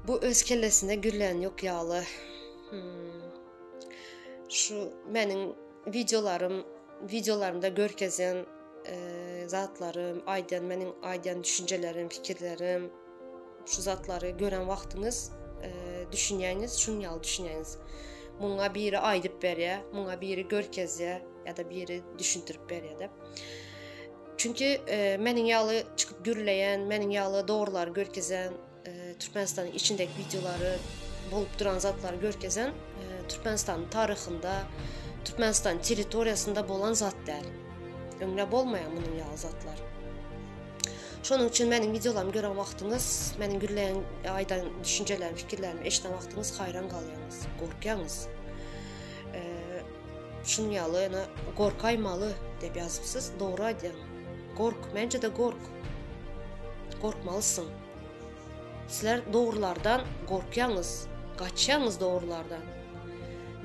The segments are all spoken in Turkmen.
Bu öz kellesinde gürlän ýok ýaly. Hmm. Şu meniň wideolarym, wideolarymda görkezen e, zatlarym, aýdan meniň aýdan düşünjelerim, pikirlerim, şu zatlary gören wagtyňyz e, düşünýäňiz, şuň ýaly düşünýäňiz. Muňa biri aýdyp berýär, muňa biri görkezýär ýa-da biri düşündirip berýär de. Çünki e, meniň ýaly çykyp gürleýän, meniň ýaly dogrulary görkezen, e, Türkmenistanyň içindäki wideolary bolup duran zatlary görkezen e, Türkmenistanyň taryhynda, Türkmenistan territoriýasynda bolan zat däl. Öňde bolmaýan munuň ýaly zatlar. Şonuň üçin meniň wideolarymy gören wagtyňyz, meniň gürleýän, aýdan düşünjelerimi, pikirlerimi eşiden wagtyňyz haýran galýaňyz, gorkýaňyz. E, şunuň ýaly ýa gorkaýmaly diýip ýazypsyz, dogry aýdýaň. Gork, mence-de gork. Gorkmalysyň. Sizler dogrulardan gorkýaňyz, gaçýaňyz dogrulardan.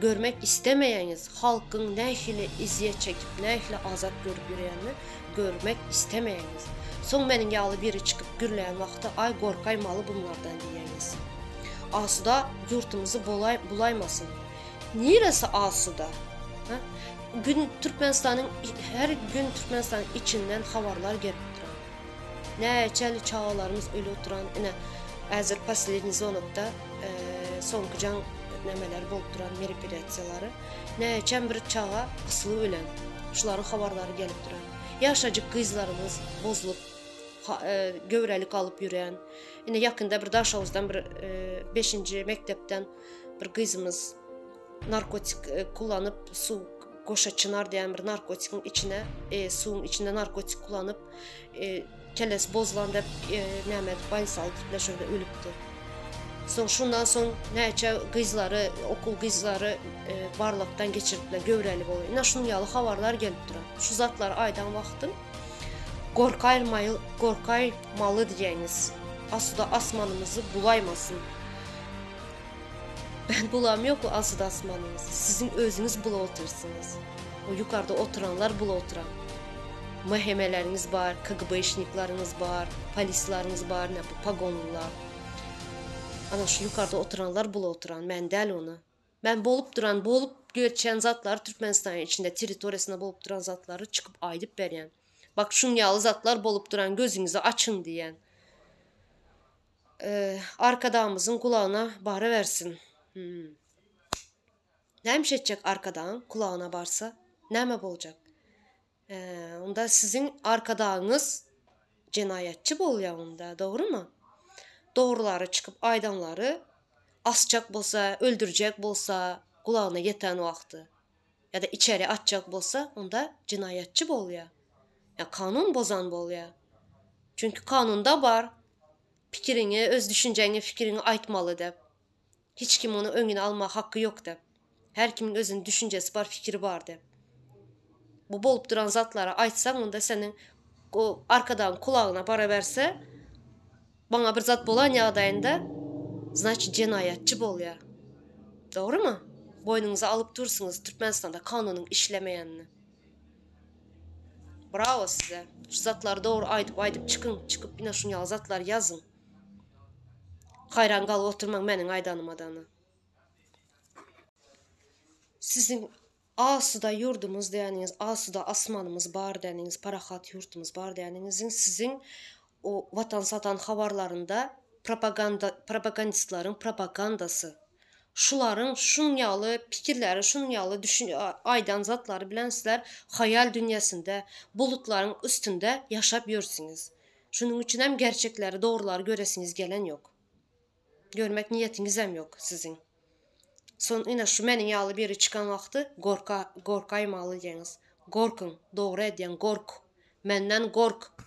Görmek istemeýäňiz, halkyň nähili ezýet çekip, nähili azap görüp ýörýänini görmek istemeýäňiz. Soň meniň ýaly biri çykyp gürleýän wagty aý gorkaýmaly bunlardan diýýäňiz. Asuda ýurtumyzy bolaý bulaýmasyn. Niresi asuda? Ha? Gün Türkmenistanyň her gün Türkmenistanyň içinden habarlar gelip duran. Näçeli çagalarymyz öli oturan ine häzir posledniý zvonokda soňky jaň nämeleri bolup duran meroperiýasiýalary näçem bir çaga gysylyp ölen şularyň habarlary gelip duran ýaşajyk gyzlarymyz bozulyp göwrelik alyp ýören ine ýakynda bir Daşoguzdan bir beşinji mekdepden bir gyzymyz narkotik kullanyp suw goşa çynar diýen bir narkotikiň içine e, suwuň içinde narkotik kulanyp e, kellesi bozulan dep e, näme edip bolnisa alyp gitdiler şonda ölüpdi. Soň şundan soň näçe gyzlary, okul gyzlary e, barlakdan geçirdiler, göwreli bolup. Ine şunuň ýaly habarlar gelip duran. Şu zatlary aýdan wagtym gorkaýmaly, gorkaýmaly diýýäňiz. Asuda asmanymyzy bulaýmasyn. Ben bulam yok o asuda asmanymyzy. Siziň özüňiz bula otyrsyňyz. O yukarda oturanlar bula oturan. MHM-leriňiz bar, KGB-şnikleriňiz bar, polisleriňiz bar, ne bu pagonlylar. Ana şu yukarda oturanlar bula oturan, men däl ony. Men bolup duran, bolup geçen zatlary Türkmenistanyň içinde, territoriýasynda bolup duran zatlary çykyp aýdyp berýän. Bak şuň ýaly zatlar bolup duran, gözüňizi açyň diýýän. Arkadagymyzyň gulagyna barybersin. Hmm. Näme iş etjek Arkadagyň kulagyna barsa? Näme boljak? Onda siziň arkadagyňyz jenaýatçy bolýar onda, dogrymy? Dogrulary çykyp aýdanlary asjak bolsa, öldürjek bolsa, gulagyna ýeten wagty ýa-da içeri atjak bolsa, onda jenaýatçy bolýar. Ýa kanun bozan bolýar. Çünki kanunda bar, pikiriňi, öz düşünjeňi, fikiriňi aýtmaly dep. Hiç kim onuň öňüni almaga haky ýok dep. Her kimiň özüniň düşünjesi bar, fikiri bar dep. Bu bolup duran zatlary aýtsaň, onda seniň o arkadagyň kulagyna baraberse, maňa bir zat bolan ýagdaýynda, znaçit jenaýatçy bolýar. Dogrymy? Boýnuňyza alyp dursuňyz Türkmenistanda kanunyň işlemeýänini. Bravo size. Şu zatlary dogry aýdyp aýdyp çykyň, çykyp ine şuny ýaly zatlary ýazyň. Haýran galyp oturmaň meniň aýdanymadana. Siziň asuda ýurdumyz diýeniňiz, asuda asmanymyz bar diýeniňiz, parahat ýurtumyz bar diýeniňiziň siziň o watan satan habarlarynda propaganda propagandistlaryň propagandasy. Şularyň şunuň ýaly pikirleri, şunuň ýaly düşün aýdan zatlary bilen sizler haýal dünýäsinde, bulutlaryň üstünde ýaşap ýörsüňiz. Şunuň üçinem gerçekleri, dogrulary göresiňiz gelen ýok. Görmek niýetiňizem ýok siziň. Soň ine şu meniň ýaly biri çykan wagty gorka gorkaýmaly diýeňiz. Gorkuň, dogry edýäň, gork. Menden gork.